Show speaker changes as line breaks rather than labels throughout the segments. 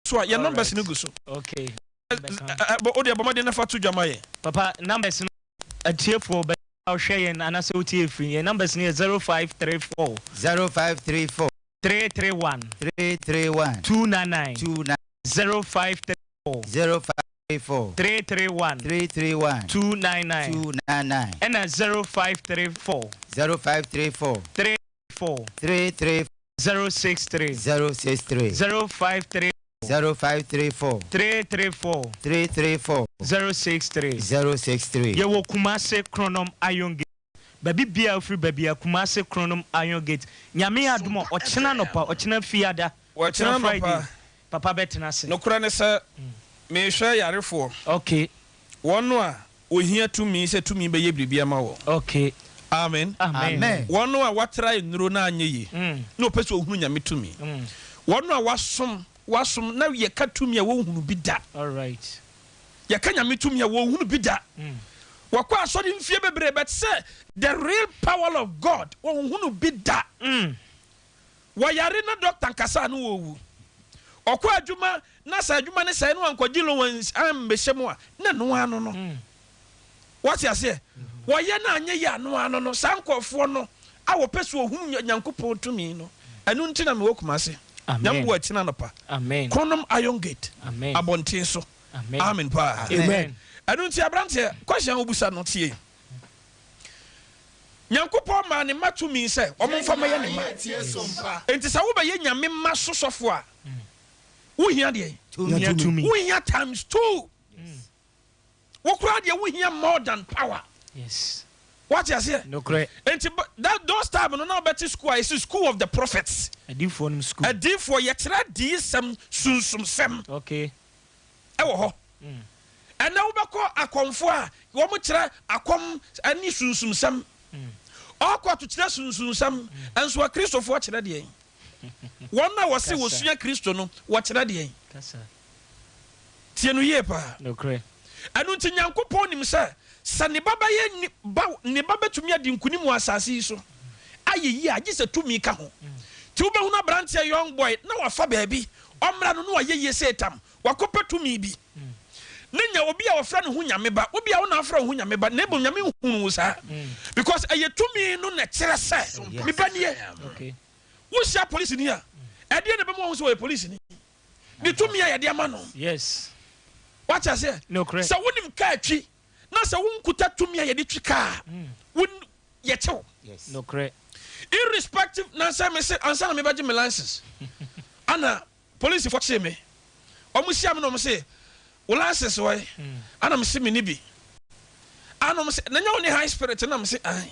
so a, yɛn numbers no gu so.
Okay.
Wo deɛ bɔ mmɔden na fa to dwa ma yɛn.
Papa, numbers no atiefoɔ bɛ ɔhwɛ yɛn anaasɛ wotie firi yɛn numbers no yɛ 0534.
0534.
331.
331.
299.
29.
0534.
0534.
331.
331.
299.
299.
Ɛna 0534.
0534.
34.
33.
063.
063.
053.
0534.
334.
334.
063.
063.
Yɛwɔ Kumase, Kronom Iron Gate. Baabi bia ofiri baabi a, Kumase, Kronom Iron Gate. Nyame adom a, ɔkyena nɔpa, ɔkyena Fiada.
Wɔkyena nɔpa.
Friday, papa bɛtena ase.
Nokorɛ ne sɛ mehwɛ yarefoɔ. Wɔn no a ohia tumi sɛ tumi bɛyɛ biribi ama wɔn. Amen.
Amen.
Amen.
Wɔn no a watra nnuro na anyɛ yie na ɔpɛ sɛ ohunu Nyame tumi. Wɔn no a wasom wasom na yɛka tumi a wɔnhunu bi da.
All right.
Yɛka Nyame tumi a wɔnhunu bi da. Wɔkɔ asɔre mfie bebree, but sɛ the real power of God, wɔnhunu bi da. Wɔyare na doctor nkasa no, wɔwu. Ɔkɔ adwuma na sɛ adwuma ne sɛe no, ankɔgye loan ambɛhyɛ mu a, na no ano no. Wɔte aseɛ, wɔyɛ no anyɛ yɛ ano ano no. Saa nkɔɔfoɔ no a wɔpɛ sɛ wɔhunu Nyankopɔn tumi no, ɛno nti na mewɔ Kumase.
Amen.
Nyamboa akyi no anɔpa.
Amen.
Kronom Iron Gate.
Amen.
Abɔnten so.
Amen.
Amen paa.
Amen.
Ɛno nti, aberanteɛ, question a wobusa no, tie. Nyankopɔn maa ne ma tumi sɛ ɔmomfa mɛyɛ ne ma. Enti sɛ wobɛyɛ Nyame ma so sɔfo a, wohia deɛ?
Wohia tumi.
Wohia times two. Wo koraa deɛ, wohia more than power. Wate aseɛ?
Nokorɛ.
Enti that those time no, na wobɛte school a yɛsi School of the Prophets.
Adiifoɔ nom school.
Adiifoɔ, yɛkyerɛ adiisɛm, sunsumsɛm ɛwɔ hɔ. Ɛnɛ wobɛkɔ akɔmfoɔ a, wɔn kyerɛ akɔm ne sunsumsɛm. Ɔkɔto kyerɛ sunsumsɛm nso, Akristofoɔ kyerɛ deɛ? Wɔn a wɔse wɔsua Kristo no, wɔkyerɛ deɛ?
Kasa.
Tie no yie paa.
Nokorɛ.
Ɛno nti Nyankopɔn nim sɛ sɛ ne ba bɛyɛ ne ba, ne ba bɛtumi adi nkonim wɔ asase yi so ayɛ yie a, gye sɛ tumi ka ho. Nti wobɛhunu aberanteɛ, young boy, na wafa baabi ɔmmra no na wayɛ yie sɛ tam wakɔpɛ tumi bi ne nya obi a wɔfrɛ ne ho Nyame ba. Obi a wo na afrɛ wo ho Nyame ba, na mmom Nyame nhunu wo saa, because ɛyɛ tumi no na ɛkyerɛ sɛ me ba nie. Wohyia polisini a, ɛdeɛ na ɛbɛma wɔn sɛ wɔyɛ polisini? Ne tumi a yɛde ama no. Wate aseɛ?
Nokorɛ.
Sɛ wonim kaa twi na sɛ wonkuta tumi a yɛde twi kaa, wo yɛkyew. Irrespective na sɛ mese ansa na mebɛgye me license ana polisifoɔ kyee me, ɔmo hyia me na ɔmo se, "Wo license wɔ yi?" Ana mese, "Me ni bi." Ana ɔmo se, "Na nyɛ wo ne high spirit?" Na mese, "Ae."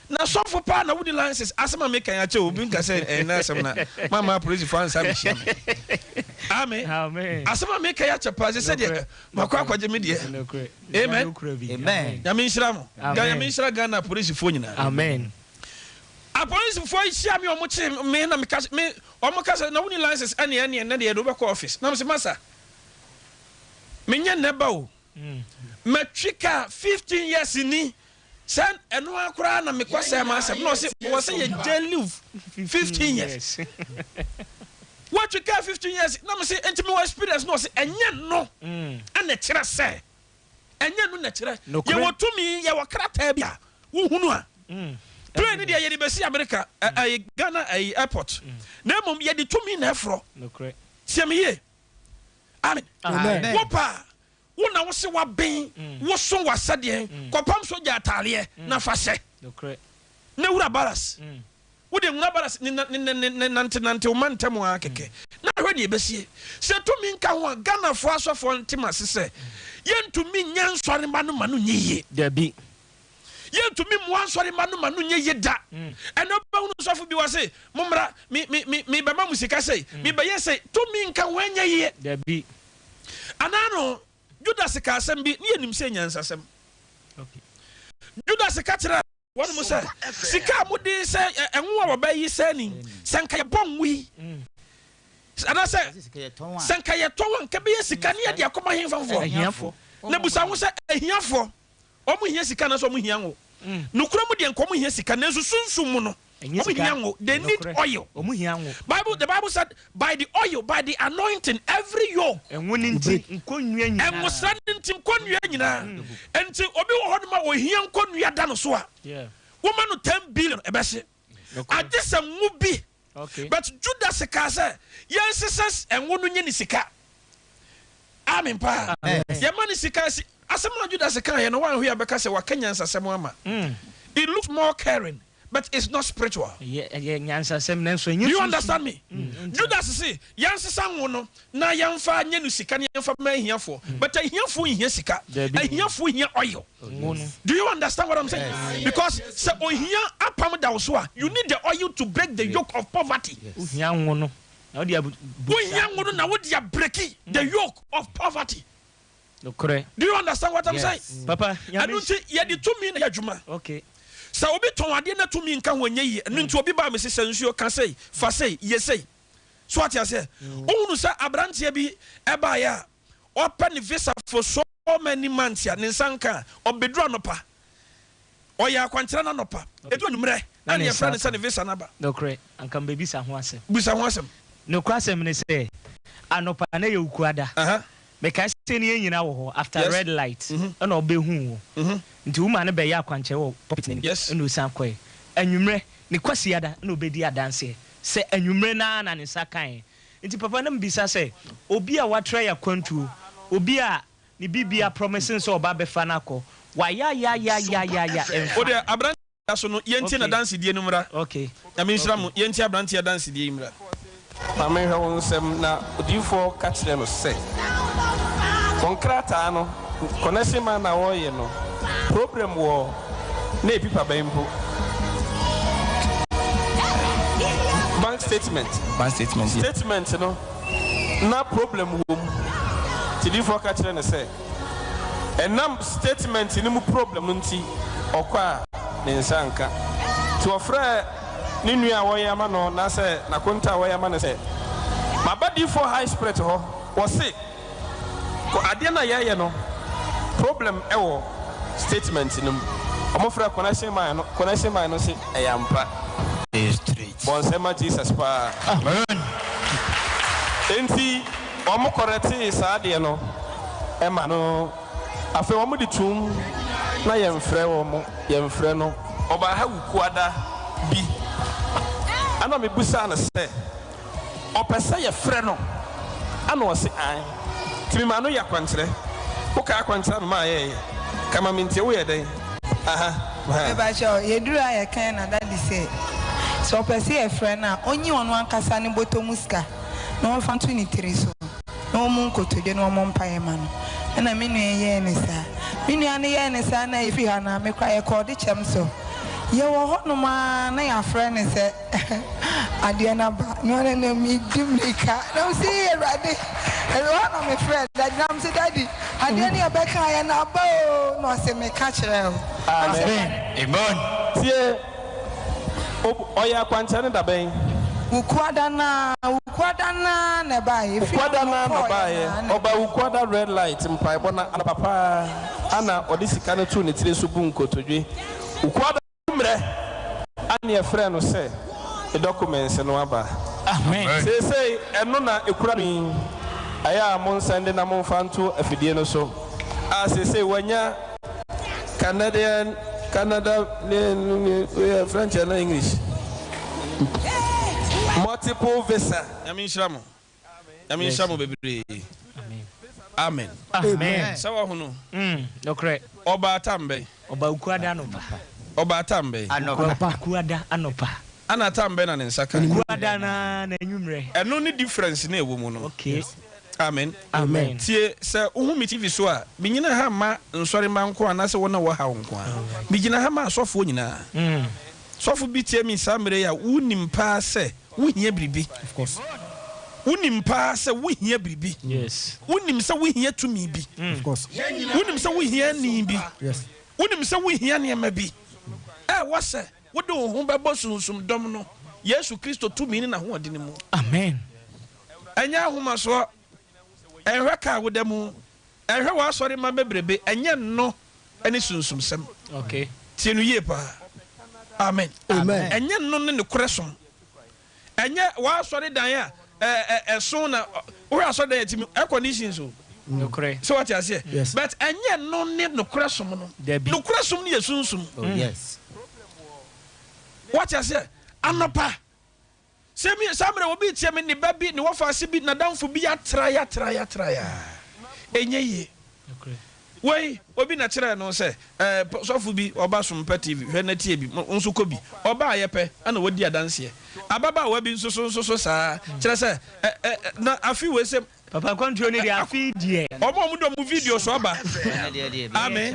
Na sɔfo paa na wodi license? Asɛm a meka yɛ akyɛ, obi nka sɛ ɛnna asɛm na mama polisifoɔ ansa mehyia me. Amen.
Amen.
Asɛm a meka yɛ akyɛ paa sɛ sɛdeɛ makɔ akɔgye me deɛ. Amen.
Nokorɛ bi.
Amen.
Nyame nhyira mo.
Amen.
Nyame nhyira Ghana polisifoɔ nyinaa.
Amen.
Apolisifoɔ hyia me, ɔmo kye me na meka me, ɔmo ka sɛ, "Na woni license? Ɛne ɛne deɛ yɛde wobɛkɔ office." Na mese, "Masa, menyɛ nnɛ ba o. Matwi kaa 15 years ni sɛ ɛno ara koraa na mekɔ sɛ ma asɛm na ɔse wɔ sɛ yɛ jail leave 15 years. Watwi kaa 15 years." Na mese, "Enti mewɔ experience." Na ɔse ɛnyɛ no ɛna kyerɛ sɛ ɛnyɛ no na kyerɛ. Yɛwɔ tumi, yɛwɔ krataa bi a wohunu a plane no deɛ yɛde bɛsi America, ɛyɛ Ghana, ɛyɛ airport, na mmom yɛde tumi na ɛforɔ. Tie me yie. Amen.
Amen.
Wo pa wo na wo se waben wo so wasɛdeɛ kɔpam sogya ataareɛ na fa hyɛ na wura barracks. Wode nwura barracks ne ne ne ne ne nante nante wo ma ntɛm a kɛkɛ na hwɛ deɛ ɛbɛsie. Sɛ tumi nka ho a, Ghanafoɔ asɔfoɔ ntem ase sɛ yɛntumi nyɛ nsɔrema no ma no nyɛ yie.
Dabi.
Yɛntumi mmoa nsɔrema no ma no nyɛ yie da. Ɛnɛ wobɛhunu sɔfo bi wɔ se, "Mommra, me me me mebɛma mo sika sei, mebɛyɛ sei." Tumi nka ho, ɛnyɛ yie.
Dabi.
Anaa no Judas ka asɛm bi ne yɛnim sɛ nyansasɛm. Judas ka kyerɛ wɔn mu sɛ sika a mode sɛ ɛnwo a wɔbɛyi sɛ ni, sɛ nka yɛbɔ nwo yi anaasɛ sɛ nka yɛtɔn a, nka bɛyɛ sika ne yɛde akɔma hemfafoɔ.
Ahiafoɔ.
Na busa ho sɛ ahiafoɔ, wɔn hia sika anaasɛ wɔn hia ngo? Nokura mu deɛ, nka wɔn hia sika, nanso sunsum mu no
Ɛnyɛ
Wɔn
sika.
hia ngo. They need
Nokorɛ.
oil.
Wɔn hia ngo.
Bible, the Bible said, by the oil, by the anointing, every yoke.
Ɛngo no nti, nkonnua nyinaa.
Ɛngosra no nti, nkonnua nyinaa. Nti, obi wɔ hɔ nom a ohia nkonnua da no so a,
Yeah.
woma no 10 billion, ɛbɛhye.
Nokorɛ.
Agye sɛ ngo bi.
Okay.
But Judas kaa sɛ, yɛnsesa ngo no nye ne sika. Amen paa. Yɛma ne sika si. Asɛm a Judas kaeɛ no, woanhwɛ a bɛka sɛ waka nyansasɛm ama. It looks more caring, but it's not spiritual.
Ɛyɛ ɛyɛ nyansasɛm nanso ɛnyɛ
Do you
sunsum.
understand me? Judas se, yɛnsesa ngo no na yɛmfa nyɛ no sika na yɛmfa ma ahiafoɔ. But ahiafoɔ nhia sika.
Dabi.
Ahiafoɔ hia oil.
Ngo no.
Do you understand what I'm saying? Because sɛ ohia apam da wo so a, you need the oil to break the yoke of poverty.
Wohia ngo no na wode abu
Wohia ngo no na wode abreaki the yoke of poverty.
Nokorɛ.
Do you understand what I'm
Yes.
saying?
Papa, Nyame
Ɛno nti yɛde tumi na yɛ adwuma.
Okay.
Sɛ obi tɔn adeɛ na tumi nka ho ɛnyɛ yie. Ɛno nti obi baa me se sɛ nsuo ka sei, fa sei, yɛ sei. So ate aseɛ? Wohunu sɛ aberanteɛ bi ɛbaeɛ a ɔpɛ ne visa for so many months a ne nsa nka a, ɔbɛduru anɔpa. Ɔyɛ akwankyerɛ no anɔpa. Ɛdu anwummerɛ
Na
ɛna
ne
yɛfrɛ
nsa
no sɛ ne visa no aba.
Nokorɛ, anka mebɛbisa ho asɛm.
Bisa ho asɛm.
Nokorɛ asɛm ne sɛ, anɔpa na ɛyɛ Wukuada. Mekae sɛ ne yɛn nyinaa wɔ hɔ after red light ɛna ɔbɛhuu wo. Nti wo maa no bɛyɛɛ akwankyerɛ wɔ pulpit no anim ɛna ɔsiane kɔeɛ. Anwummerɛ, ne Kwasiada na ɔbɛdii adanseɛ sɛ anwummerɛ no ara na ne nsa kaeɛ. Nti papa na mebisa sɛ, obi a watra yɛ akwantuo, obi a ne biribiara promise no sɛ ɔba bɛfa no akɔ, wayayayayayaya ɛmfa.
Wodeɛ aberanteɛ da so no yɛntie
Okay.
n'adansedie no mmra.
Okay.
Nyame nhyira
Okay.
mo, yɛntie aberanteɛ adansedie yi mmra.
Ma menhwɛ wo nsam. Na odiyifoɔ ka kyerɛɛ no sɛ, Wo nkrataa no, connection man na wɔreyɛ no, problem wɔ na epipa bɛn mpo. Bank statement.
Bank statement, yeah.
Statement no, na problem wɔ mu. Nti diyifoɔ ka kyerɛɛ no sɛ. Ɛnam statement no mu problem no nti ɔkɔ a ne nsa nka. Nti ɔfrɛɛ ne nua a wɔyɛ ama no naasɛ nakonta a wɔyɛ ama no sɛ maba difoɔ high spirit hɔ wɔse kɔ adeɛ no a yɛyɛ no problem wɔ statement no mu. Ɔmo frɛɛ connection man no, connection man no se ɛyɛ ampa. Bɔ nsɛm ma Jesus paa. Enti wɔn kɔrɛtee saa adeɛ no ma no. Afei wɔn de tuum na yɛnfrɛ wɔn, yɛnfrɛ no. Ɔbaa ha Wukuada bi, ɛna mebisaa no sɛ ɔpɛ sɛ yɛfrɛ no, ɛna ɔse ae. Nti memaa no yɛ akwankyerɛ. Wokae akwankyerɛ a memaa yɛɛyɛ? Ka ma mentie, woyɛɛ dɛn? Aha, aha.
Mepakyɛw, yɛduru a yɛkae na daddy sɛ, sɛ ɔpɛ sɛ yɛfrɛ no a, ɔnyi ɔno ankasa ne bɔtɔ mu sika na ɔmfa nto ne tiri so na ɔmmu nkotodwe na ɔmmɔ mpaeɛ mma no. Ɛna me nua yi yɛɛ no saa. Me nua no yɛɛ no saa na yɛfiri ha no a, me koraa yɛkɔɔ ɔdekyɛm so. Yɛwɔ hɔnom ara na yɛafrɛ no sɛ adeɛ no aba. Me ara na medi mmirika na mese, Ee Awurade! Ɛhɔ ara na mefrɛɛ Daddy na mese, Daddy, adeɛ no yɛbɛkaeɛ no aba oo! Na ɔse, Meka kyerɛɛ wo.
Amen. Tie, ob, ɔyɛ akwankyerɛ no da bɛn?
Wukuada no ara, Wukuada no ara na ɛbaeɛ. Ɛfiri
Wukuada
hɔ
no
no
ara na
kɔeɛ no
ɔbaeɛ.
ara na
Ɔbaa
ɛbaeɛ.
Wukuada red light mpaebɔ no anɔpa paa ara na ɔde sika no too ne tiri so buu nkotodwe. Wukuada mmerɛ a ne yɛfrɛɛ no sɛ ne documents no aba. Seesei ɛno na ɛkura me yi. Ɛyɛ a monsɛnde na momfa nto afidie no so. A seesei wanya Canadian, Canada ne ne wei yɛ French anaa English? Multiple visa.
Nyame nhyira mo. Nyame nhyira mo bebree. Amen.
Amen.
Sɛ wahunu.
Mm, nokorɛ.
Ɔbaa tam bɛn?
Ɔbaa Ukuada anɔpa.
Ɔbaa tam bɛn?
Anɔpa.
Ukuada anɔpa.
Ana tam bɛn na ne nsa kae?
Ukuada no ara n'anwummerɛ.
Ɛno ne difference no a ɛwɔ mu no.
Okay.
Amen.
Amen.
Tie, sɛ wohu me TV so a, mennyina ha mma nsɔremma nko anaasɛ wɔn a wɔhaw nko ara. Megyina ha ma asɔfoɔ nyinaa. Sɔfo bi tie me saa mmerɛ yi a, wonim paa sɛ wohia biribi. Wonim paa sɛ wohia biribi. Wonim sɛ wohia tumi bi. Wonim sɛ wohia ani bi. Wonim sɛ wohia nneɛma bi. Ɛwɔ sɛ wode wo ho bɛbɔ sunsum dɔm no, Yesu Kristo tumi ne n'ahoɔdene mu.
Amen.
Ɛnyɛ ahomasoɔ, ɛnhwɛ ka a woda mu, ɛnhwɛ w'asɔremma bebrebe, ɛnyɛ nno ne sunsumsɛm.
Okay.
Tie no yie paa. Amen.
Amen.
Ɛnyɛ no ne nokorɛ som. Ɛnyɛ w'asɔredan a ɛso na wohwɛ asɔredan a ɛtumi air conditions o.
Nokorɛ.
So wate aseɛ?
Yes.
But ɛnyɛ no ne nokorɛ som no.
Dabi.
Nokorɛ som no yɛ sunsum.
Oh yes.
Wate aseɛ? Anɔpa sɛ mi saa mmerɛ obi retie me ne ba bi ne wɔfaase bi n'adamfo bi atra yatra yatra ya ɛnyɛ yie.
Nokorɛ.
Wei obi na kyerɛɛ no sɛ ɛɛ sɔfo bi ɔba Sompa TV hwɛ na tie bi mo nso kɔ bi. Ɔbaayɛ pɛ ɛna wadi adanseɛ. Ababaawa bi nso so nso so saa kyerɛ sɛ ɛ ɛ na afi wei sɛ.
Papa kwantuo no deɛ afi deɛ.
Wɔn a wɔde wɔn video so aba. Amen.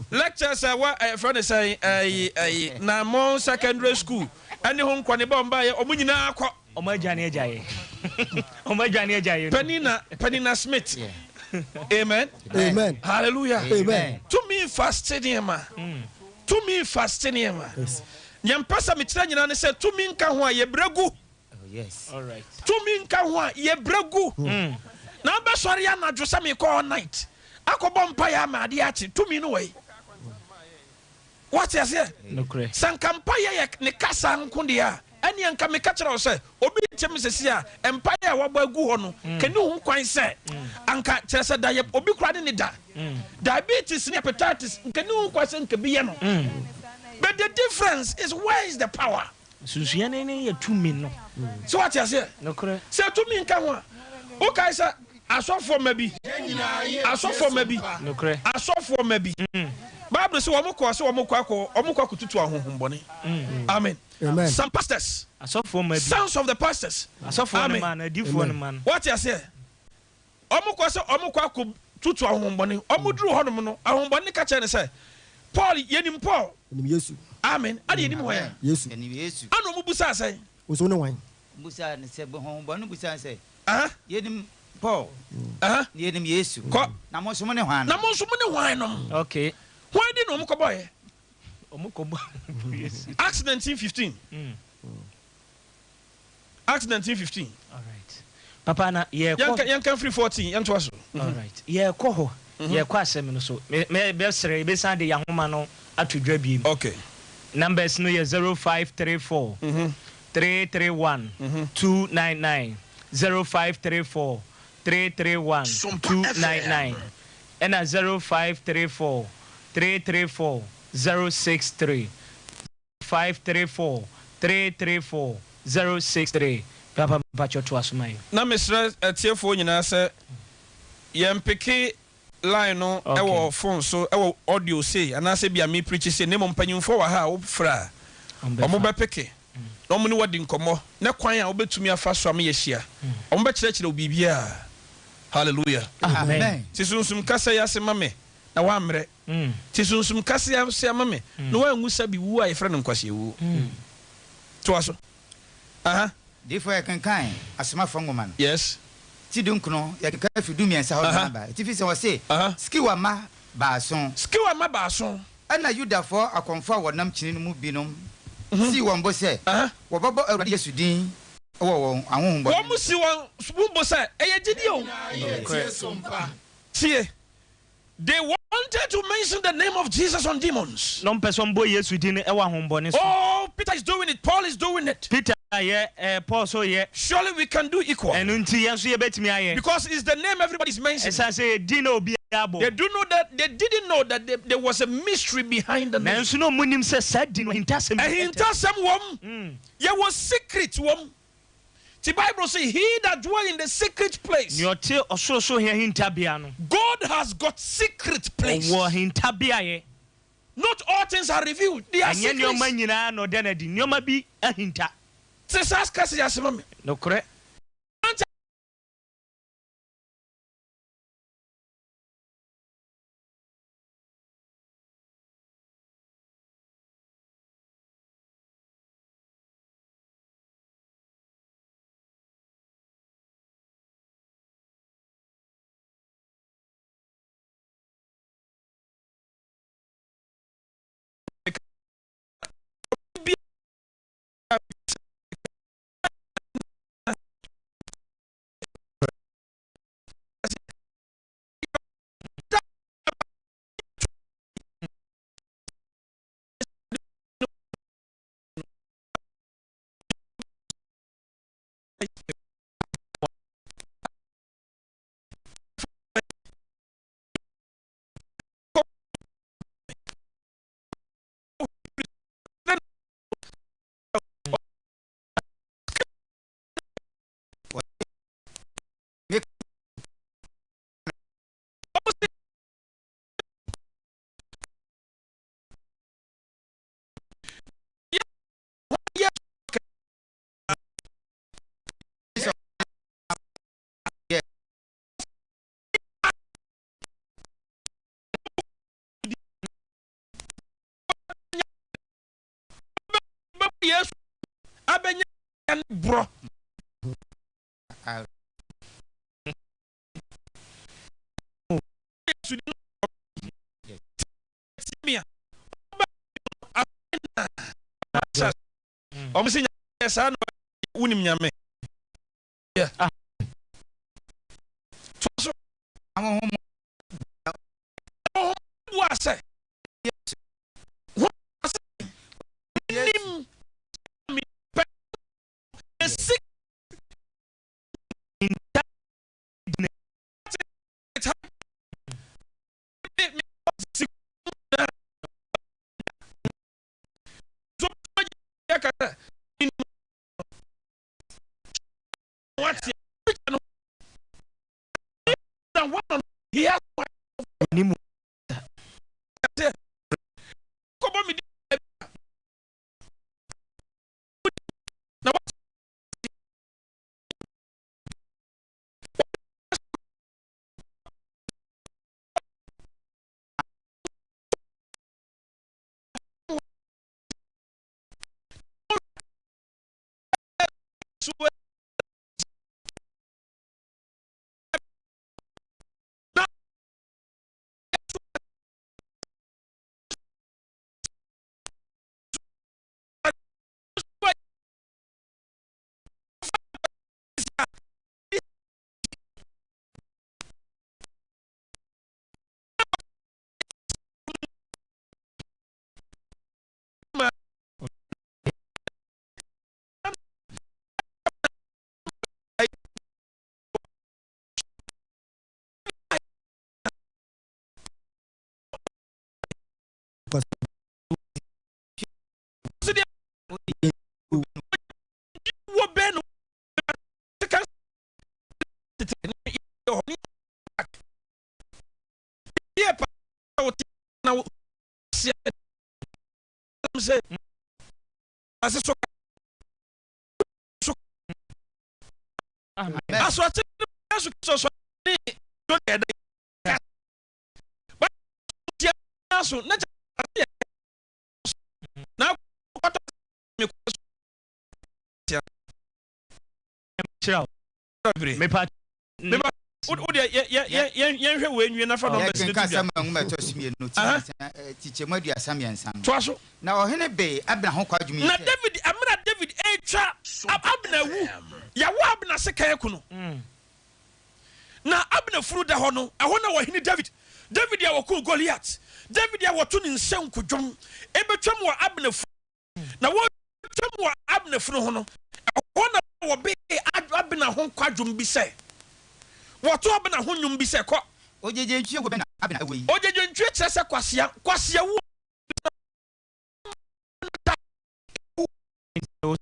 Lectures a ɛwɔ ɛfrɛ no sɛn ɛyi ɛyi Namon Secondary School ɛne ho nkɔ ne ba wɔn baayɛ wɔn nyinaa kɔ.
Wɔn adwane agya yɛ. Wɔn adwane agya yɛ.
Penina Penina Smith. Amen.
Amen.
Hallelujah.
Amen.
Tumi faste nneɛma. Tumi faste nneɛma. Nea mpɛ sɛ mekyerɛ nyinaa ne sɛ tumi nka ho a yɛbrɛ gu.
Oh yes.
All right.
Tumi nka ho a yɛbrɛ gu. Na wobɛsɔre anadwo sɛ mekɔ all night akɔbɔ mpaeɛ ama adeɛ akye. Tumi no wɔ yi. Wate aseɛ?
Nokorɛ.
Sɛ nka mpaeɛ yɛ ne kasa nko deɛ a, ɛnneɛ nka meka kyerɛ wo sɛ, obi nkyɛ me sɛsi a, mpaeɛ a wabɔ agu hɔ no, kani ho kwan sɛ anka kyerɛ sɛ da yɛ obi koraa ne ne da. Diabetes ne hepatitis, nka ni ho kwan sɛ nka bi yɛ no. But the difference is where is the power?
Nsusuiɛ no ne yɛ tumi no.
So wate aseɛ?
Nokorɛ.
Sɛ tumi nka ho a, wokae sɛ asɔfoɔ mma bi, asɔfoɔ mma bi,
Nokorɛ.
asɔfoɔ mma bi. Bible sɛ wɔn kɔɔ sɛ wɔn kɔ akɔ wɔn kɔ akɔtutu ahonhommɔne. Amen.
Amen.
Some pastors,
Asɔfoɔ mma bi.
sons of the pastors.
Asɔfoɔ no
Amen.
mma no, adiyifoɔ no mma no.
Wate aseɛ? Wɔn kɔ sɛ wɔn kɔ akɔ tutu ahonhommɔne. Wɔn duru hɔnom no, ahonhommɔne no ka kyerɛ no sɛ, Paul, yɛnim Paul.
Yɛnim Yesu.
Amen. Ɛna yɛnim hwan a?
Yesu.
Yɛnim Yesu.
Ɛna wɔn busaa sɛn?
Wo nso wone hwan?
Wɔbusaa no sɛ, honhommɔne no busaa no sɛ,
Aha.
Yɛnim Paul,
Aha.
na yɛnim Yesu.
Kɔ.
Na mo nso mone hwan
Na
nom?
mo nso mone hwan nom?
Okay.
Hwan din na wɔn kɔbɔeɛ?
Wɔn kɔbɔ Yesu.
Acts 19:15. Acts 19:15.
Alright. Papa na yɛkɔ.
Yɛnka yɛnka firi 14 yɛntoa so.
Alright. Yɛkɔ hɔ. Yɛkɔ asɛm no so. Me me bɛsrɛ yɛbɛsan de yɛn ahoma no ato dwa biem.
Okay.
Numbers no yɛ 0534 331 299 0534 331 299 ɛna 0534 334 063 534 334 063 Papa mpakyɛw toa so ma yɛn.
Na mesrɛ atiefoɔ nyinaa sɛ yɛn peke line no wɔ phone so wɔ audio sei anaasɛ bia me preachi sei na mmom mpanyinfoɔ wɔ ha a wo frɛ a wɔn bɛ peke na wɔn ne wo adi nkɔmmɔ ne kwan a wobɛtumi afa so ama yɛahyia wɔn bɛkyerɛkyerɛ wo biribiara hallelujah
Amen.
Ti sunsum kasa yi ase ma me na woammrɛ Te sunsum kɛseɛ ase ama me na woanwu sɛ bi wuo a yɛfrɛ no nkwaseawuo. Toa so. Aha.
Diyifoɔ yɛkenkan Asomafoɔ nwoma no.
Yes.
Ti dunkron, yɛkenkan firi dumiɛnsa hɔ nom aba. Atifi sɛ ɔse, Skewa mma baason.
Skewa mma baason.
Ɛnna Yudafoɔ akɔmfoɔ a wɔnam kyini no mu binom sii wɔn bo sɛ wɔbɛbɔ Awurade Yesu din wɔ wɔn ahonhommɔne no
Wɔn
so.
sii wɔn bo sɛ, ɛyɛ gyidie o. Tie. They wanted to mention the name of Jesus on demons.
Na wɔpɛ sɛ wɔbɔ Yesu din wɔ ahonhommɔne so.
Oh, Peter is doing it, Paul is doing it.
Peter yɛ, eh, Paul nso yɛ.
Surely we can do equal.
Ɛno nti yɛn nso yɛbɛtumi ayɛ.
Because it's the name everybody is mentioning.
Ɛsiane sɛ ɛyɛ din a obiara bɔ.
They do know that they didn't know that there was a mystery behind the name.
Nanso na wɔnnim sɛ saa din no ahintasɛm bi.
Ahintasɛm wɔ mu. Yɛwɔ secret wɔ mu. Nti Bible se, He that dwell in the secret place.
Nea ɔte ɔsorosoro he ahintabea no.
God has got secret place.
Ɔwɔ ahintabeaeɛ.
Not all things are revealed, there are
Ɛnyɛ
secrets.
nneɛma nyinaa na ɔda no adi, nneɛma bi ahinta.
Te saa kasa yi ase ma me.
Nokorɛ.
ne borɔ. Yesu di no Ɔmo sɛ nyame saa na wonim nyame. Yeah. Toa so.
Ahonhom
Ahonhom bua sɛ.
Yesu.
Ho sɛ nim me pɛ esi Asoɔkye no so sɔsɔ ne do deɛ ɛda ba tia so na kyɛ yɛ na akɔtɔ me kɔ so tia
kyerɛ
bere
mepa
mepa wo deɛ yɛ yɛ yɛ yɛnhwɛ wei nwie nafa nɔmbɛs ne to
Yɛkenkan
dwa
Samuel nwoma a ɛtɔ so mmienu ti
Aha.
mmiɛnsa, eh, tikyɛmu 33 no.
Toa so.
Na ɔhene bee Abner ho kwadwom yi
Na
sɛ.
David, mmerɛ a David retwa Abner wu, yɛawo Abner sekan aku no. Na Abner funu da hɔ no, ɛhɔ na ɔhene David, David a ɔkuu Goliat, David a wɔto ne nsanku dwom, rebɛtwam wɔ Abner funu Na wɔretwam wɔ Abner funu ho no, ɛhɔ na wɔbee Abner ho kwadwom bi sɛ, wɔto Abner ho nnwom bi sɛ, Kɔ!
Ogyegyentwie wuo bɛn na Abner awu yi?
Ogyegyentwie kyerɛ sɛ kwasea, kwasea wuo na wu.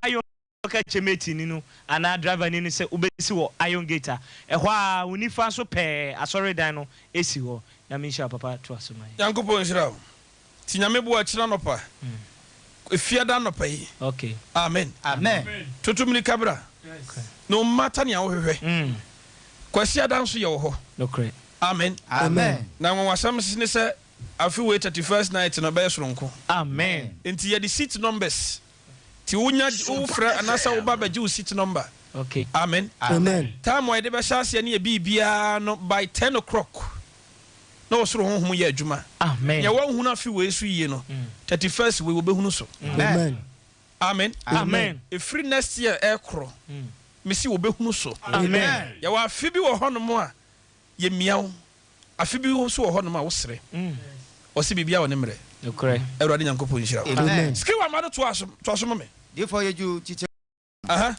Iron Ka kyerɛ mateni no anaa driverni no sɛ wobɛsi wɔ Iron Gate a, ɛhɔ ara, wo nifa so pɛɛ, asɔredan no si hɔ. Nyame nhyira wo papa, toa so ma yɛn.
Nyankopɔn nhyira wo. Nti Nyame boa kyena anɔpa, Efiada anɔpa yi.
Okay.
Amen.
Amen.
Tutu mirika bra. No matter nea wohwehwɛ. Kwasiada nso yɛwɔ hɔ.
Nokorɛ.
Amen.
Amen.
Na nwanwasɛm ne sɛ afe wei 31st night no ɛbɛyɛ soronko.
Amen.
Nti yɛde seat numbers. Nti wonya wofrɛ anaasɛ woba bɛgye wo seat number.
Okay.
Amen.
Amen.
Time a yɛde bɛhyɛ aseɛ ne yɛ biribiara no by 10 o'clock na ɔsoro honhom yɛ adwuma.
Amen.
Nea wɔnhunu afe wei so yie no, 31st wei wɔbɛhunu so.
Amen.
Amen.
Amen.
Ɛfiri next year ɛrekorɔ, mese wɔbɛhunu so.
Amen.
Yɛwɔ afe bi wɔ hɔnom a yɛmia wo, afe bi nso wɔ hɔnom a wosrɛ. Ɔse biribiara wɔ ne mmerɛ.
Nokorɛ.
Awurade Nyankopɔn nhyira wo.
Amen.
Skiwa ma no toa so, toa so ma me.
Diyifoɔ Yedwu kyekyɛ.
Aha.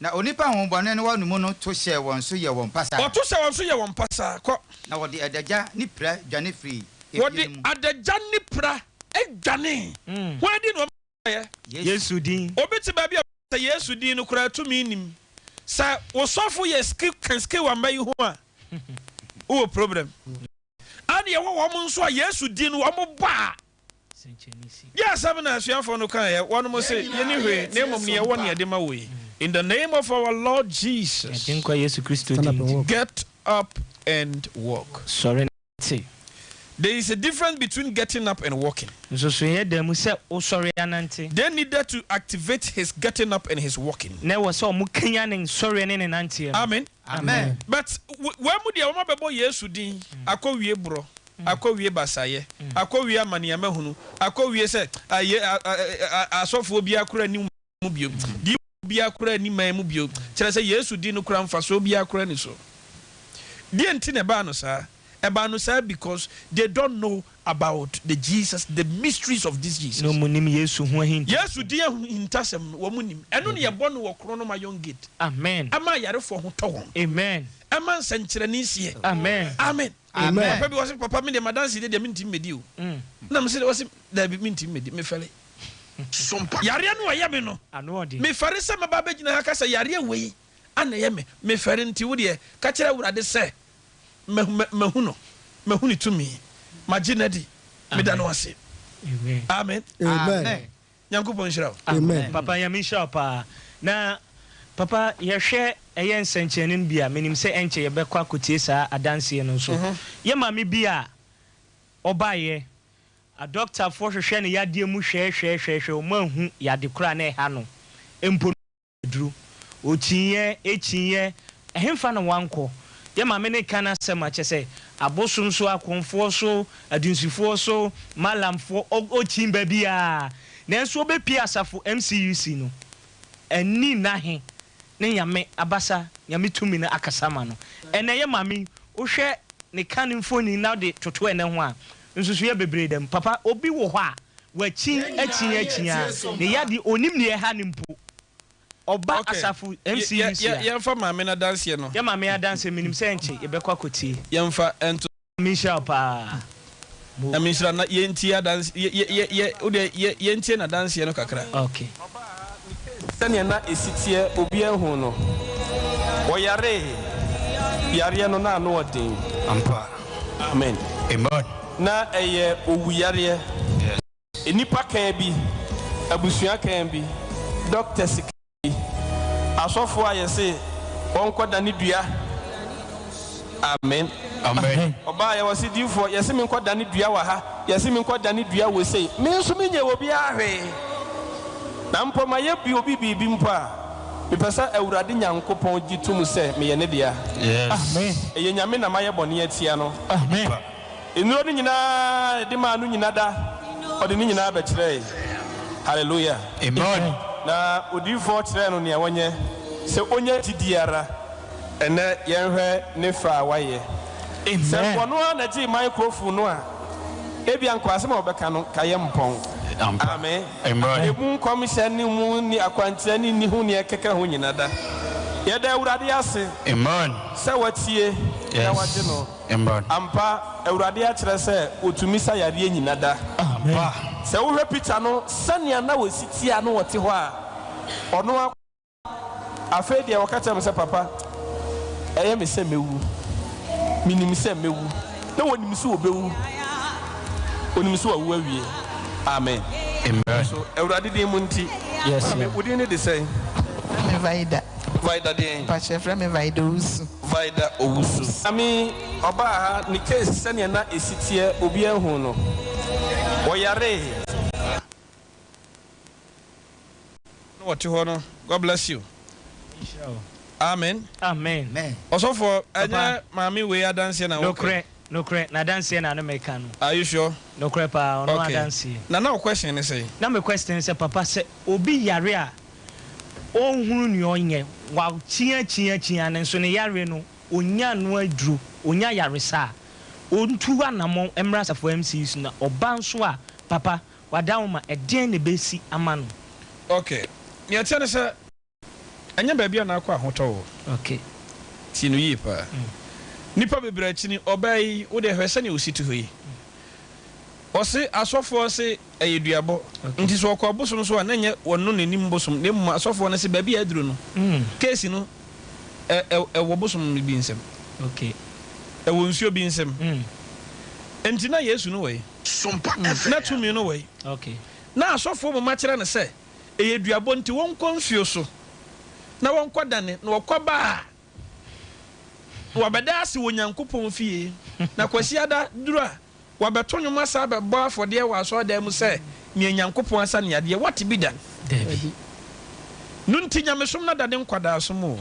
Na onipa a honhommɔne no wɔ ne mu no to hyɛɛ wɔn so yɛɛ wɔn pasaa.
Wɔto hyɛ wɔn so yɛ wɔn pasaa. Kɔ.
Na wɔde adagya ne pira dwane firii efie no
Wɔde
mu.
adagya ne pira dwanee. Hwan din na wɔyɛ?
Yesu din.
Obi te baabi a ɔka sɛ Yesu din no koraa tumi nnim. Sɛ wo sɔfo yɛ ski ka skiwamba yi ho a, wowɔ problem. Ɛna yɛwɔ wɔn nso a Yesu din no wɔbɔ a, Deɛ asɛm na asuafoɔ no kaeɛ, wɔnom se, Yɛnni hwee, na mmom nea yɛwɔ ne yɛde ma wo yi. In the name of our Lord Jesus.
Agyenkwa Yesu Kristo din nti.
Get up and walk.
Sɔre nante.
There is a difference between getting up and walking.
Nsosoeɛ da mu sɛ wosɔre anante.
They needed to activate his getting up and his walking.
Na ɛwɔ sɛ wɔkanyan ne nsɔreɛ ne ne nanteɛ no.
Amen.
Amen.
But wɔn mu deɛ wɔabɛbɔ Yesu din akɔwie borɔ. Akɔwie basaayɛ, akɔwie amaneamahunu, akɔwie sɛ ayɛ asɔfoɔ biara koraa nni mu bio, diyifoɔ biara koraa nni man mu bio, kyerɛ sɛ Yesu din no koraa mfasoɔ biara koraa nni so. Deɛ nti na ɛbaa no saa? Ɛbaa no saa because they don't know about the Jesus, the mysteries of this Jesus.
Na wɔnnim Yesu ho ahintasɛm.
Yesu din ahintasɛm no, wɔnnim. Ɛno na yɛbɔ no wɔ Kronom Iron Gate.
Amen.
Ɛma ayarefoɔ ho tɔ wɔn.
Amen.
Ɛma nsɛnkyerɛnne sie.
Amen.
Amen.
Amen.
Papa bi ɔse papa me deɛ madanse deɛ deɛ mentimi medi o. Na mese ɔse daabi mentimi medi mefɛre. Yareɛ no ɔyɛ me no mefɛre sɛ mɛba abɛgyina ha ka sɛ yareɛ wei ana ɛyɛ me mefɛre nti wo deɛ ka kyerɛ Awurade sɛ mahu no mahu ne tumi magye no adi meda no ase. Amen.
Amen.
Nyankopɔn nhyira wo.
Amen papa Nyame nhyira wo paa na papa yɛhwɛ ɛyɛ nsɛnkyerɛnne no bi a menim sɛ ɛnkyɛ yɛbɛkɔ akɔtie saa adanseɛ no nso yɛ maame bi a ɔbaeɛ adɔktafoɔ hwehwɛ no yadeɛ mu hwɛɛhwɛɛhwɛɛhwɛ wɔn anhu yade korɔ a na ɛha no mpo Aduru. Okyiiɛ, ekyiiɛ, ɛhenfa na wankɔ? Yɛ maame no reka n'asɛm a, kyerɛ sɛ, abosom so, akɔmfoɔ so, adunsifoɔ so, malamfoɔ, ɔ, okyin baabiara. Nanso ɔbɛpie asafo MCUC no, anni nna he ne Nyame abasa, Nyame tumi no akasa ama no. Ɛnnɛ yɛ maame yi, wohwɛ ne kane mfoni na wode toto ɛnnɛ ho a, nsusuiɛ bebree da mu. Papa, obi wɔ hɔ a, Wakyin akyin akyin a, ne yadeɛ, ɔnnim deɛ ɛha no mpo. Ɔba
Okay.
asafo
Yɛ,
MCUC
yɛ,
a.
yɛmfa maame no adanseɛ no.
Yɛ maame adanseɛ, menim sɛ ɛnkyɛ yɛbɛkɔ akɔtie.
Yɛmfa nto.
Nyame nhyira wo paa. Mo.
Nyame nhyira na yɛntie adanse, yɛ, yɛ, yɛ, yɛ, wo deɛ yɛ, yɛntie n'adanseɛ no kakra.
Okay.
Sɛnea na esi teɛ obiara hu no. Ɔyaree. Yareɛ no, na ano yɛ den.
Ampa.
Amen.
Amen.
Na ɛyɛ owuyareɛ.
Yes.
Nnipa kaa bi, abusua kaa bi, doctors kaa bi, asɔfoɔ a yɛse wɔnkɔ dane dua. Amen.
Amen.
Ɔbaa yɛ wɔse diifoɔ yɛse menkɔ dane dua wɔ ha, yɛse menkɔ dane dua wɔ sei. Me nso menyɛ obiara hwee. Na mpo mayɛ bi obi biribi mpo a, mepɛ sɛ Awurade Nyankopɔn gye tom sɛ meyɛ ne dea.
Yes.
Amen.
Ɛyɛ Nyame na mayɛ bɔne atia no.
Amen.
Nnuro no nyinaa a yɛde maa no nyina da, ɔde ne nyinaa bɛkyerɛɛe. Hallelujah.
Amen.
Na odiyifoɔ kyerɛɛ no nea ɔnyɛ, sɛ ɔnya gyidie ara. Ɛnnɛ yɛnhwɛ ne fɛ a wayɛ. Sɛ
Amen.
nka ɔno ara na gyee microphone no a, ebia nka asɛm a ɔbɛka no nka yɛmpɔn.
Ampa.
Amen.
Amen.
Emu nkɔmhyɛ ne mu ne akwankyerɛ ne nni ho nea ɛkeka ho nyina da. Yɛda Awurade ase
Amen.
sɛ watie na wagye
Yes.
no.
Amen.
Ampa, Awurade akyerɛ sɛ otumi sa yareɛ nyina da.
Ampa.
Sɛ wohwɛ picture no sɛnea na ɔsi te a na ɔte hɔ a, Ɔno ara Afei deɛ ɔka kyerɛɛ me sɛ, Papa, ɛyɛ me sɛ mɛwu. Menim sɛ mɛwu. Na ɔnim sɛ ɔbɛwu. Ɔnim sɛ wawu awie. Amen. Nanso Awurade din mu nti. Maame, wo din no de sɛn?
Frɛ me Vida.
Vida deɛn?
Mpakyɛ frɛ me Vida Owusu.
Vida Owusu. Maame yi, ɔbaa ha, ne case sɛdeɛ na ɛsi teɛ, obiara huu no. Ɔyaree.
Na wɔte hɔ no God bless you. Amen.
Amen.
Ɔsɔfoɔ ɛnyɛ maame wei adanseɛ na woka yi.
Nokorɛ nokorɛ n'adanseɛ na ne meka no.
Are you sure?
Nokorɛ paa ɔno
Okay.
adanseɛ.
Na na wo question ne sɛn?
Na me question ne sɛ papa sɛ obi yare a ɔnhunu nea ɔnyɛ wakyia kyia kyia no nso ne yareɛ no ɔnnya ano aduro ɔnnya ayaresa a ɔntu anamɔn mmra asafo MC so na ɔba nso a papa Wada wo ma ɛdeɛn na ɛbɛsi ama no?
Ok, nea ɛteɛ ne sɛ, ɛnyɛ baabi a na akɔ ahotɔ wɔ.
Ok.
Tie no yie paa. Nnipa bebree akyi ni, ɔbaa yi, wo deɛ hwɛ sɛnea ɔsi te hɔ yi. Ɔse asɔfoɔ se ɛyɛ duabɔ, nti sɛ ɔkɔ abosom so a na ɛnyɛ ɔno n'anim bosom, na mmom asɔfoɔ no se baabi a aduru no, case no ɛ, ɛ, ɛwɔ bosom bi nsam.
Ok.
Ɛwɔ nsuo bi nsam. Nti na Yesu no wɔ he? Na tumi no wɔ he? Na asɔfoɔ mmom akyerɛ no sɛ ɛyɛ duabɔ nti wɔnkɔ nsuo so na wɔnkɔdane, na wɔkɔba a, na wɔabɛda ase wɔ Nyankopɔn fie, na Kwasiada duru a, wɔabɛto nnwom asan abɛbɔ afɔdeɛ wɔ asɔredan mu sɛ nea Nyankopɔn asa no yadeɛ. Woate bi da?
Dabi.
No nti nyamesom no adane nkwadaasom o.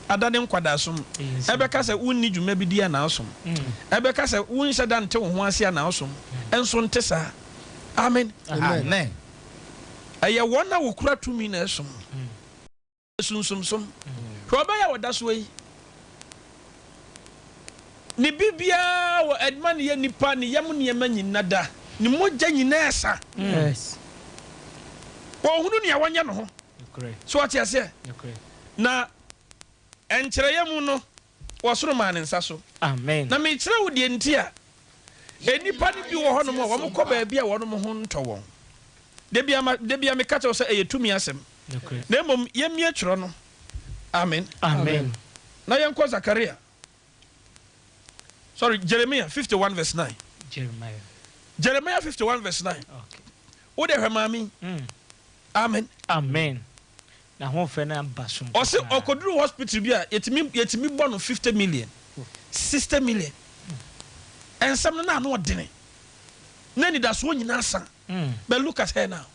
Adane nkwadaasom. Ɛbɛka sɛ wonni dwuma bi di anaa ɔsom. Ɛbɛka sɛ wonhyɛ da nte wo ho ase anaa ɔsom. Nso nte saa. Amen.
Amen.
Ɛyɛ wɔn a wɔkura tumi na ɛsom. Sunsumsom. Hwɛ ɔbaa yi a ɔda soɔ yi. Ne biribiara wɔ ɛma no yɛ nipa, ne yam nneɛma nyina da, ne mogya nyinaa sa. Ɔhunu nea wɔnyɛ no ho. So ɔte aseɛ? Na nkyerɛeɛ mu no, wɔsoro maa ne nsa so.
Amen.
Na mekyerɛ wo deɛ nti a nnipa no bi wɔ hɔnom a wɔkɔ baabi a wɔn ho ntɔ wɔn. Da bia ma da bia meka kyerɛ wo sɛ ɛyɛ tumi asɛm. Na mmom yɛmmie twerɛ no. Amen.
Amen.
Na yɛnkɔ Zakaria. Sorry, Jeremiah 51 verse 9.
Jeremiah.
Jeremiah 51 verse 9.
Okay.
Wo de hwɛ maame. Amen.
Amen. N'ahoɔfɛ no aba sononko
Ɔse
koraa.
ɔkɔduru hospital bi a yɛtumi yɛtumi bɔ no 50 million, 60 million. Nsɛm no na ano ɔdene. Na anidasoɔ nyinaa sa. But look at her now.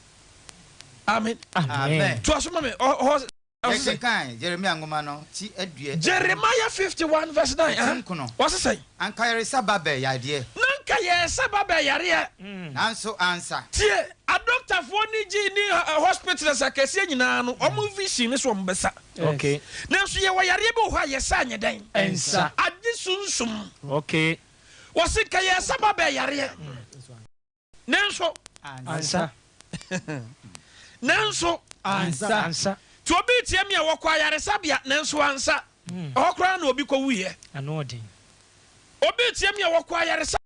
Amen.
Amen.
Toa so ma me. Ɔ ɔ ɔse sɛn?
Yɛkenkan Jeremia nwoma no ti aduonu.
Jeremiah 51 verse 9.
Ti
Aha.
nkono.
Ɔse sɛn?
Anka yɛresa Babel yadeɛ.
Na anka yɛresa Babel yareɛ.
Nanso ansa.
Tie, adɔktafoɔ ne gyi ne hospitals akɛseɛ nyinaa no, wɔn vision ne sɛ wɔn bɛsa.
Okay.
Nanso yɛwɔ yareɛ bi wɔ hɔ a yɛsa anyɛ dɛn?
Ɛnsa.
Agye sunsum.
Okay.
Wɔse nka yɛresa Babel yareɛ. Nanso.
Ansa.
Nanso.
Ansa. Ansa.
Nti obi retie me a, wɔkɔ ayaresabea, nanso ansa. Ɛhɔ koraa na obi kɔwuiɛ.
Ano ɔden.
Obi retie me a, wɔkɔ ayaresa.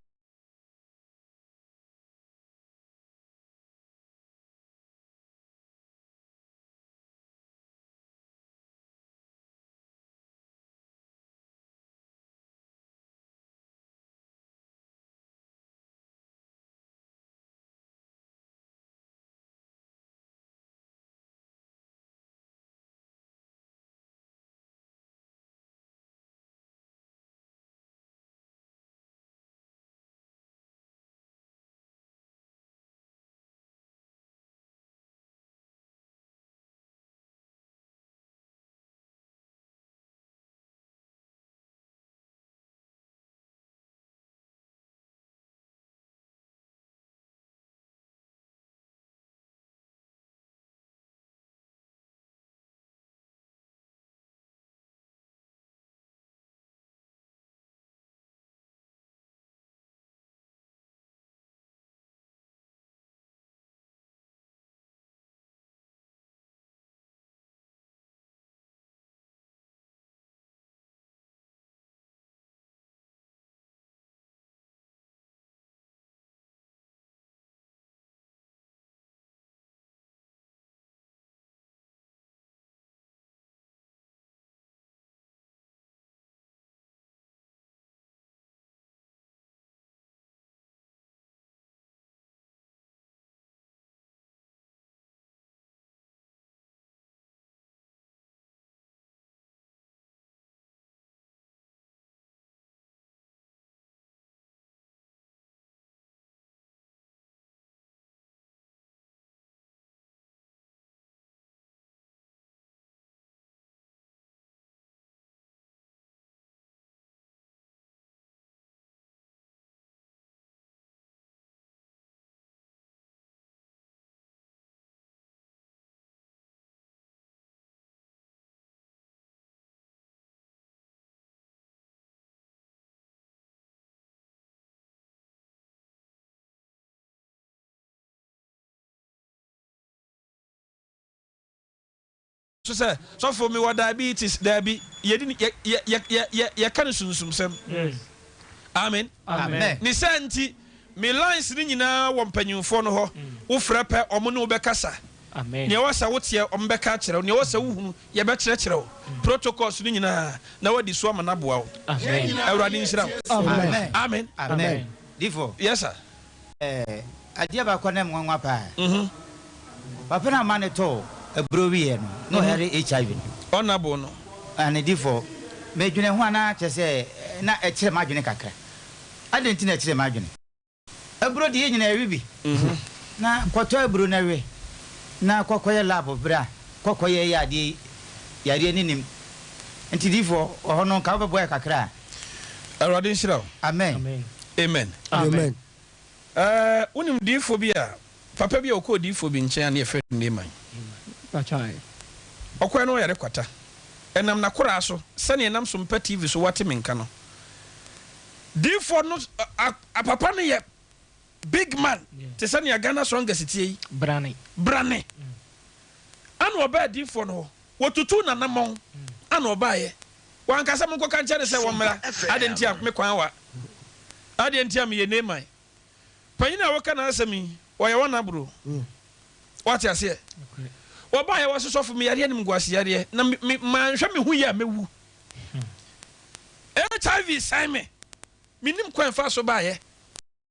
so sɛ, Sɔfo, mewɔ diabetes. Daabi, yɛdi no, yɛ, yɛ, yɛ, yɛ, yɛ, yɛka no sunsumsɛm. Amen.
Amen.
Ne saa nti, me lines no nyinaa wɔ mpanyimfoɔ no hɔ. Wofrɛ pɛ, wɔn ne wo bɛkasa.
Amen.
Nea ɛwɔ sɛ woteɛ, wɔbɛka akyerɛ wo. Nea ɛwɔ sɛ wohunu, yɛbɛkyerɛkyerɛ wo. Protocols no nyinaa, na woadi so ama no aboa wo.
Amen.
Awurade nhyira wo.
Amen.
Amen.
Amen. Difo.
Yes sir.
Eh, adeɛ baako a na ɛyɛ me nwanwa paa. Papa no a ɔma no tɔɔ aburo wieɛ no, na ɔyare HIV no.
Honourable no.
Aane, difo. Medwene ho a na kyerɛ sɛ na ɛkyerɛ m'adwene kakra. Adɛn nti na ɛkyerɛ m'adwene? Aburo deɛ yɛn nyinaa yɛwe bi. Na kɔtɔ aburo na we na kɔ kɔyɛ lab bra kɔ kɔyɛ yɛ adeɛ yi yareɛ no nim. Nti difoɔ wɔ hɔ no nka wobɛboa yɛ kakra a.
Awurade nhyira wo.
Amen.
Amen.
Amen.
Ɛɛ wonim diifoɔ bi a papa bi a ɔkɔɔ diifoɔ bi nkyɛn a ne yɛfrɛ no Naaman. Ɔkɔɛ no ɔyare kwata. Ɛnam n'akoraa so sɛnea ɛnam so mpa TV so woate me nka no. Diifoɔ no a a papa no yɛ big man te sɛ nea Ghana strongest teɛ yi.
Brane.
Brane. Ana ɔbaa diifoɔ no hɔ. Wɔtutuu n'anamɔn ana ɔbaeɛ. Wanka sɛ monkɔka nkyerɛ no sɛ wɔmmra. Adɛn nti a me kwan wa? Adɛn nti a meyɛ Naaman? Panyin a woka n'asɛm yi, ɔyɛ wɔn aburo. Wate aseɛ? Wɔbaeɛ wɔse sɔfo me yareɛ animguase yareɛ na me me manhwɛ me ho yie a mɛwu. HIV sɛn me. Mennim kwan ɛfaa so baeɛ.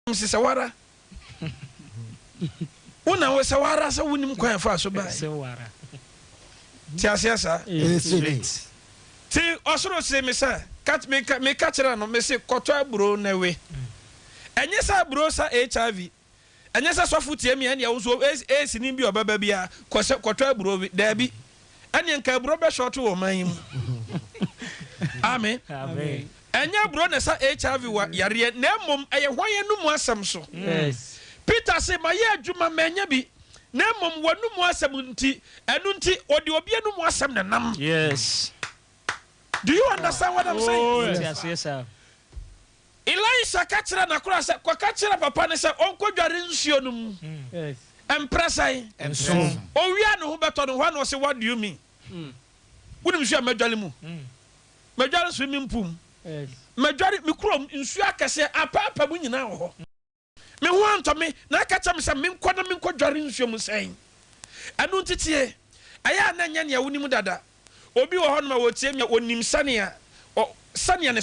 Mese sɛ woara. Wo na wo sɛ woara sɛ wonim kwan ɛfaa so baeɛ. Te aseɛ saa? Te ɔsoro see me sɛ, ka, meka, meka kyerɛɛ no, mese kɔtɔ aburo na we. Ɛnyɛ sɛ aburo sa HIV. Ɛnyɛ sɛ sɔfo tie me a ɛnneɛ wo nso AIDS ni bi a ɔbɛba biara kɔ sɛ kɔtɔ aburo we. Daabi. Ɛnneɛ nka aburo bɛ short wɔ ɔman yi mu. Amen. Ɛnyɛ aburo na ɛsa HIV wa yareɛ na mmom ɛyɛ hwan anum asɛm so. Peter se mayɛ adwuma manya bi na mmom w'anum asɛm nti ɛno nti ɔde obi anum asɛm na nam.
Yes.
Do you understand what I'm saying?
Oh, yes. Yes, sir.
Elisha ka kyerɛɛ n'akoa sɛ, Kɔka kyerɛ papa no sɛ ɔnkɔdware nsuo no mu mprɛ sɛn? Owie a ne ho bɛtɔ no. Hɔ ara na ɔse, What do you mean? Wonim nsuo a madware mu? Madware swimming pool mu. Madware me kurom nsuo akɛseɛ apaapa mu nyinaa wɔ hɔ. Me ho antɔ me, na aka kyerɛ me sɛ menkɔ na menkɔdware nsuo mu sɛn? Ɛno nti tie, ɛyɛ a na ɛnyɛ nea wonim dada. Obi wɔ hɔnom a ɔtie me a, ɔnim sɛnea ɔ, sɛnea ne,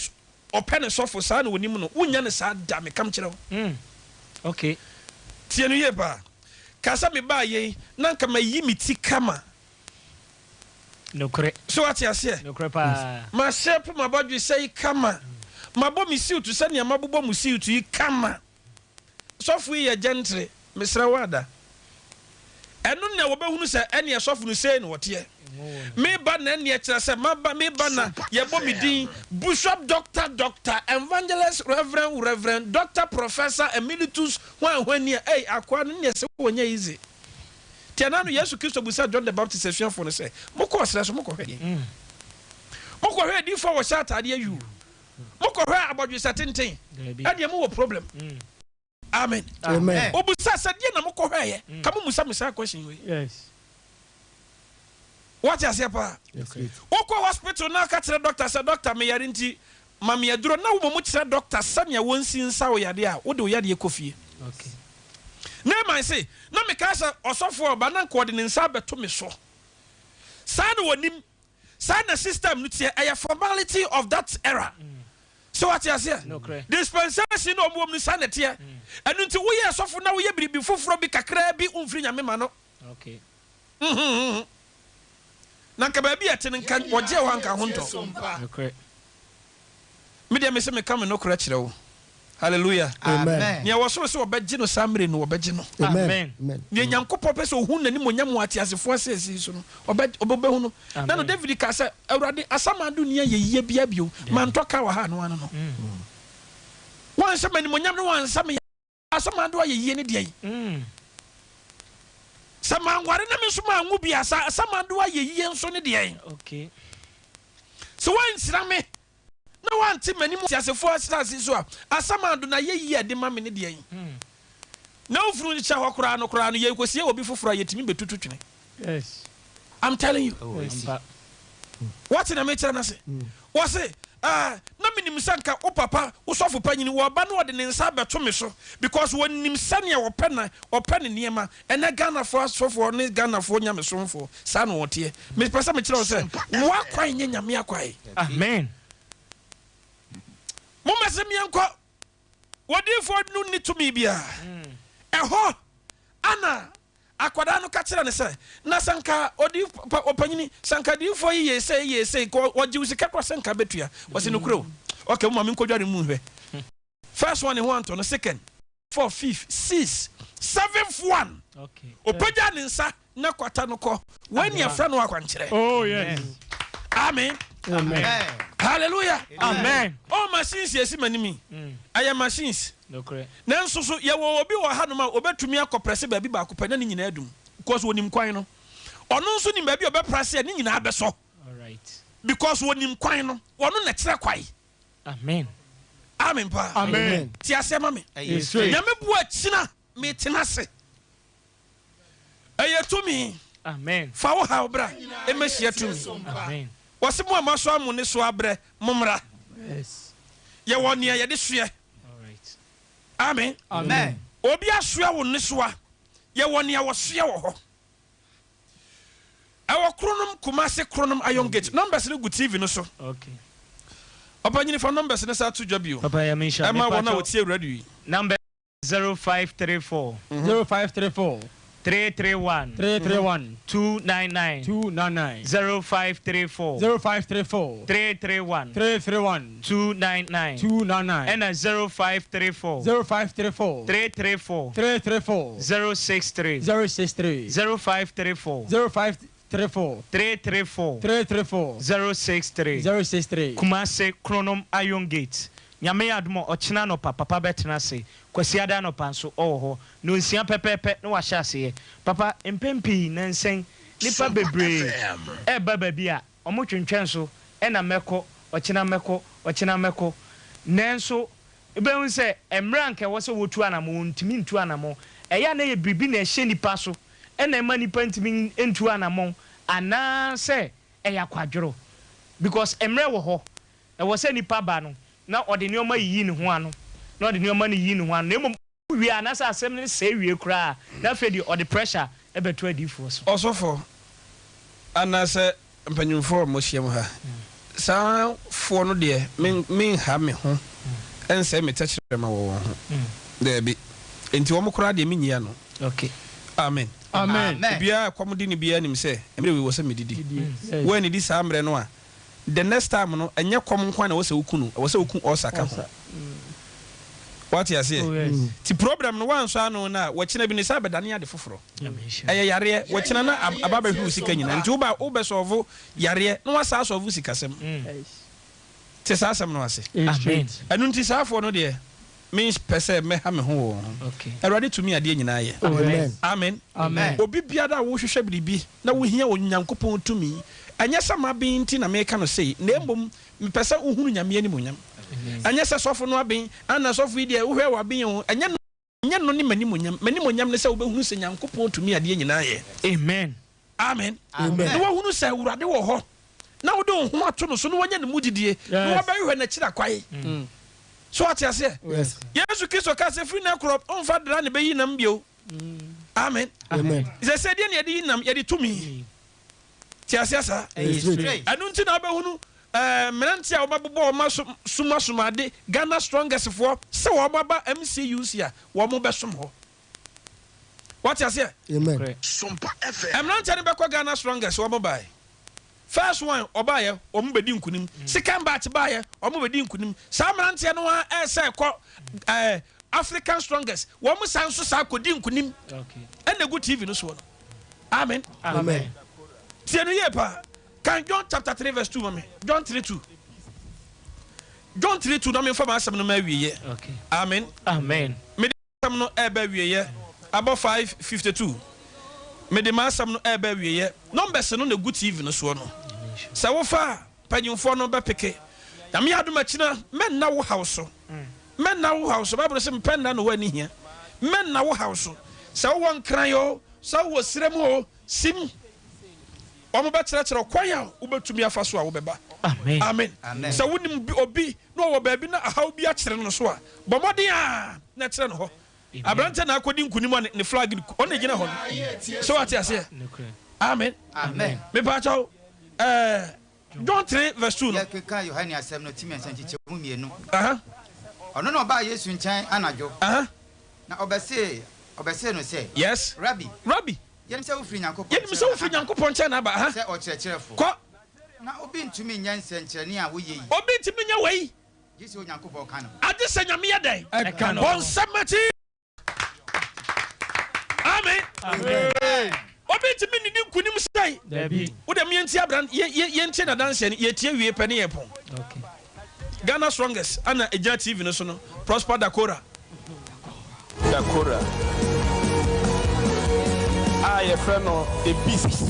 ɔpɛ ne sɔfo, saa na ɔnim no. Wonnya no saa da, meka mekyerɛ wo.
Mm, okay.
Tie no yie paa. Ka sɛ mebaa yei, na anka mayi me ti kama.
Nokorɛ.
So wate aseɛ?
Nokorɛ paa.
Mashape m'abɔdwesɛ yi kama. Mabɔ me suit sɛnea mabobɔ mo suit yi kama. Sɔfo yi yɛ gentry, mesrɛ wo ada. Ɛno na wɔbɛhunu sɛ ɛneɛ sɔfo no sei na ɔteɛ. Meba na ɛneɛ kyerɛ sɛ maba, meba na yɛbɔ me din, Bishop, Doctor, Doctor, Evangelist, Reverend, Reverend, Doctor, Professor, Emilitus, hwan hwan ni a, ei akoa no neɛ sɛ wɔnyɛ easy. Nti ɛna no Yesu Kristo bisaa John the Baptist asuafoɔ no sɛ, Mokɔɔ serɛ so mokɔhwɛɛ deɛn? Mokɔhwɛɛ adiyifoɔ a wɔhyɛ ataadeɛ yuu? Mokɔhwɛɛ abɔdwesɛ tenten? Ɛdeɛ mowɔ problem. Amen.
Amen.
Obisaa sɛ, Deɛn na mokɔhwɛeɛ? Ka mommusa me saa question wei. Woate aseɛ paa? Wokɔ hospital na woka kyerɛ doctor sɛ, Doctor, meyare nti Ma me aduro na wo mmom kyerɛ dɔkta sɛnea wɔnsi nsa wo yadeɛ a, wode wo yadeɛ kɔ fie. Naaman se, Na mekaa sɛ ɔsɔfoɔ a ɔba na anka ɔde ne nsa abɛto me so. Saa na wɔnim. Saa na system no teɛ. Ɛyɛ formality of that era. So wate aseɛ? Dispensation na wɔn wɔ mu no saa na ɛteɛ. Ɛno nti woyɛ sɔfo na woyɛ biribi foforɔ bi kakraa bi womfiri Nyame ma no. Na nka baabi a ɛte no nka wɔgyeɛ hɔ a nka ho ntɔ. Me deɛ mese meka me nokorɛ kyerɛ wo. Hallelujah.
Amen.
Nea wɔsoro sɛ wɔbɛgye no saa mmere no wɔbɛgye no.
Amen.
Nea Nyankopɔn pɛ sɛ ohu n'animuonyam wɔ ateasefoɔ asase yi so no, ɔbɛ ɔbɛhu no. Na no David kaa sɛ, Awurade, asamando nni ayɛyie biara bio, mantɔ ka wɔ ha ano ano no. Wɔanhyɛ me animuonyam na wɔansa me Asamando ayɛyie ne deɛn? Sɛ manware na me nso manwo bi a, sa asamando ayɛyie nso ne deɛn? Sɛ woanhyira me na woante m'anim teasefoɔ asase so a, asamando na ayɛyie a ɛde ma me ne deɛn? Na wo funu hyɛ hɔ koraa no koraa no, yɛrekɔsie obi foforɔ a, yɛtumi bɛtutu twene. I'm telling you. Woate nea mekyerɛ no ase? Wɔse, Ah, na menim sɛ nka wo papa, wo sɔfo panyin, wɔba na ɔde ne nsa abɛto me so because wɔnim sɛnea ɔpɛ na ɔpɛ ne nneɛma. Ɛnnɛ Ghanafoɔ asɔfoɔ ne Ghanafoɔ nyamesomfoɔ, saa na wɔteɛ. Mepɛ sɛ mekyerɛ wo sɛ, w'akwan nyɛ Nyame akwan.
Amen.
Mommɛse meɛnkɔ. Odiyifoɔ no nni tumi biara. Ɛhɔ ana Akwadaa no ka kyerɛɛ no sɛ, Na sɛ anka odiyi, pa, ɔpanyini, sɛ anka adiyifoɔ yi yee sei, yee sei, nka wɔgye wo sika koraa sɛ anka bɛtua. Ɔse, Nokorɛ o. Ok, moma menkɔdware mu nhwɛ. First one ne ho antɔ no, second, fourth, fifth, sixth, seventh one, ɔpagyaa ne nsa na kwata no kɔ. Wei ne yɛfrɛ no akwankyerɛ.
Oh, yes.
Amen.
Amen.
Hallelujah.
Amen.
Oh, machines yɛsi m'anim yi. Ɛyɛ machines.
Nokorɛ.
Nanso so yɛwɔ obi wɔ hanom a obetumi akɔprɛse baabi baako pɛ na ne nyinaa adum? Because onim kwan no. Ɔno nso nim baabi a ɔbɛprɛse a ne nyinaa bɛsɔ. Because onim kwan no. Ɔno na ɛkyerɛ kwae.
Amen.
Amen paa.
Amen.
Te aseɛ ma me. Nyame boa kyina metena ase. Ɛyɛ tumi.
Amen.
Fa wo haw bra mmɛhyia tumi.
Amen.
Wɔse mo a moasoa mo nnesoa abrɛ, mommra. Yɛwɔ nea yɛde soɛ. Amen.
Amen.
Obi asoɛ wo nnesoa, yɛwɔ nea wɔsoɛ wɔ hɔ. Ɛwɔ Kronom, Kumasi Kronom Iron Gate. Numbers no gu TV no so.
Okay.
Ɔpanyini fa numbers no sa to dwa bio.
Papa Nyame nhyira.
Ɛma wɔn a
Mepakyɛw
wɔtie radio yi.
Numbers 0534.
0534.
331.
331.
299.
299.
0534.
0534.
331.
331.
299.
299.
Ɛna 0534.
0534.
334.
334.
063.
063.
0534.
0534.
334.
334.
063.
063.
Kumase Kronom Iron Gate. Nyame yɛ adom a ɔkyena anɔpa papa bɛtena ase. Kwasiada anɔpa nso ɔwɔ hɔ. Nonsia pɛpɛɛpɛ na wahyɛ aseɛ. Papa, mpɛn pii nansa yi nnipa bebree reba baabi a wɔtwentwɛn so ɛna mɛkɔ, ɔkyena mɛkɔ, ɔkyena mɛkɔ. Nanso wobɛhu sɛ mmerɛ a anka ɛwɔ sɛ wɔtu anamɔn, wɔntumi ntu anamɔn. Ɛyɛ a na ɛyɛ biribi na ɛhyɛ nnipa so na ɛma nnipa ntumi ntu anamɔn anaasɛ ɛyɛ akwadworɔ because mmerɛ wɔ hɔ ɛwɔ sɛ nipa ba no na ɔde nneɛma yiyi ne ho ano, na ɔde nneɛma no yiyi ne ho ano, na mmom ɔwie anaasɛ asɛm no sɛe wie koraa a, na afei deɛ ɔde pressure bɛto adiyifoɔ so.
Ɔsɔfo, anaasɛ mpanyimfoɔ a moahyiam ha, saa foɔ no deɛ, me, menha me ho nsɛe me tɛkyerɛma wɔ wɔn ho. Daabi. Enti wɔn koraa deɛ menyi ano.
Okay.
Amen.
Amen.
Obiara a ɛkɔm de no biara nim sɛ, mmerɛ wei wɔ sɛ medidi. Woannidi saa mmerɛ no a, the next time no ɛnyɛ kɔm nko ara na ɛwɔ sɛ woku no, ɛwɔ sɛ woku ulcer ka ho. Wate aseɛ?
Oh,
Ti problem no woansɔ ano no a, wakyina bi no san bɛdane ade foforɔ. Ɛyɛ yareɛ, wakyina na aba abɛhwe wo sika nyinaa. Nti woba wobɛ sɔlvo yareɛ na woasan asɔlvo sikasɛm. Te saa asɛm no ase.
Amen.
Ɛno nti saafoɔ no deɛ Mempɛ sɛ mɛha me ho wɔ wɔn ho. Awurade tumi adeɛ nyinaa yɛ. Amen. Obi biara a wohwehwɛ biribi na wohia Onyankopɔn tumi, ɛnyɛ sɛ maben nti na meka no sei, na mmom mepɛ sɛ wohunu Nyame animuonyam. Ɛnyɛ sɛ sɔfo no aben, ana sɔfo yi deɛ wohwɛ waben o, ɛnyɛ no, ɛnyɛ no ne m'animuonyam. M'animuonyam ne sɛ wobɛhunu sɛ Nyankopɔn tumi adeɛ nyinaa yɛ.
Amen.
Amen. Na wahunu sɛ Awurade wɔ hɔ, na wode wo ho ato no so, na wanya ne mu gyidie, na wabɛhwehwɛ n'akyiri akwae. So wate aseɛ? Yesu Kristo kaa sɛ, firi nnɛ korɔ, ɔmfa dra na ɛbɛyi nam bio. Amen. Sɛ sɛ deɛ na yɛde yi nam, yɛde tumi. Te aseɛ saa? Ɛno nti na wobɛhunu eh, mmeranteɛ a wɔabobɔ wɔn aso sumasuma ade, Ghana strongest foɔ, sɛ wɔn aba MCUC a, wɔn bɛsom hɔ. Wate aseɛ?
Amen.
Mmeranteɛ no bɛkɔ Ghana strongest wɔn baeɛ. First one ɔbaeɛ wɔn bɛdi nkunim. Second batch baeɛ wɔn bɛdi nkunim. Saa mmeranteɛ no ara ɛsɛ kɔ ɛɛ African strongest wɔn san nso saa kɔdi nkunim. Ɛna egu TV no soɔ no. Amen.
Amen.
Tie no yie paa. Kan John chapter 3 verse 2 ma me. John 3 2. John 3 2 na memfa m'asɛm no ma awieɛ. Amen.
Amen.
Asɛm no reba awieɛ, abɔ 5:52. Mede m'asɛm no reba awieɛ. Numbers no na ɛgu TV no soɔ no. Sɛ wofa a, mpanyinfoɔ no bɛpeke. Nyame adom akyina, mɛnna wo haw so. Mɛnna wo haw so. Bible se mpɛ nna na w'ani hia. Mɛnna wo haw so. Sɛ wowɔ Nkran o, sɛ wowɔ serɛ mu o, sim. Wɔbɛkyerɛkyerɛ wo kwan a wobɛtumi afa so a wobɛba. Amen. Sɛ wonim obi na ɔwɔ baabi na ahaw bi akyere no so a, bɔ mmɔden ara na kyerɛ no hɔ. Aberanteɛ na akɔdi nkunim a ne flag ɔno na ɛgyina hɔ no. So wate aseɛ? Amen. Mepaakyɛw, ɛɛ John 3 verse 2 no.
Yɛkenkan Yohane Asɛm no ti mmiɛnsa nkyekyɛmu mmienu. Ɔno na ɔbaa Yesu nkyɛn anadwo, na ɔbɛsee ɔbɛsee no sɛ,
Yes.
Rabi,
Rabi.
Yɛnim sɛ wofiri Nyankopɔn
Yɛnim
nkyɛn
sɛ
na
wofiri
aba.
Nyankopɔn nkyɛn na aba.
Sɛ ɔkyerɛkyerɛfo.
Kɔ.
Na obi ntumi nyɛ nsɛnkyerɛnne a woyɛ yi.
Obi ntumi nyɛ wei.
Gye sɛ Onyankopɔn ka ne ho.
Agye sɛ Nyame yɛ dɛn?
Ɛka ne
Bɔ
ho.
nsɛm akyi. Amen. Obi ntumi nnidi nkunim sɛe.
Dabi.
Wo deɛ yɛntie abran yɛ yɛ yɛntie n'adanseɛ no yɛtie wie pɛ ne yɛ pɔn.
Okay.
Ghana strongest ana egyina TV no so no Prosper Dakora.
Dakora a yɛfrɛ no The Beast.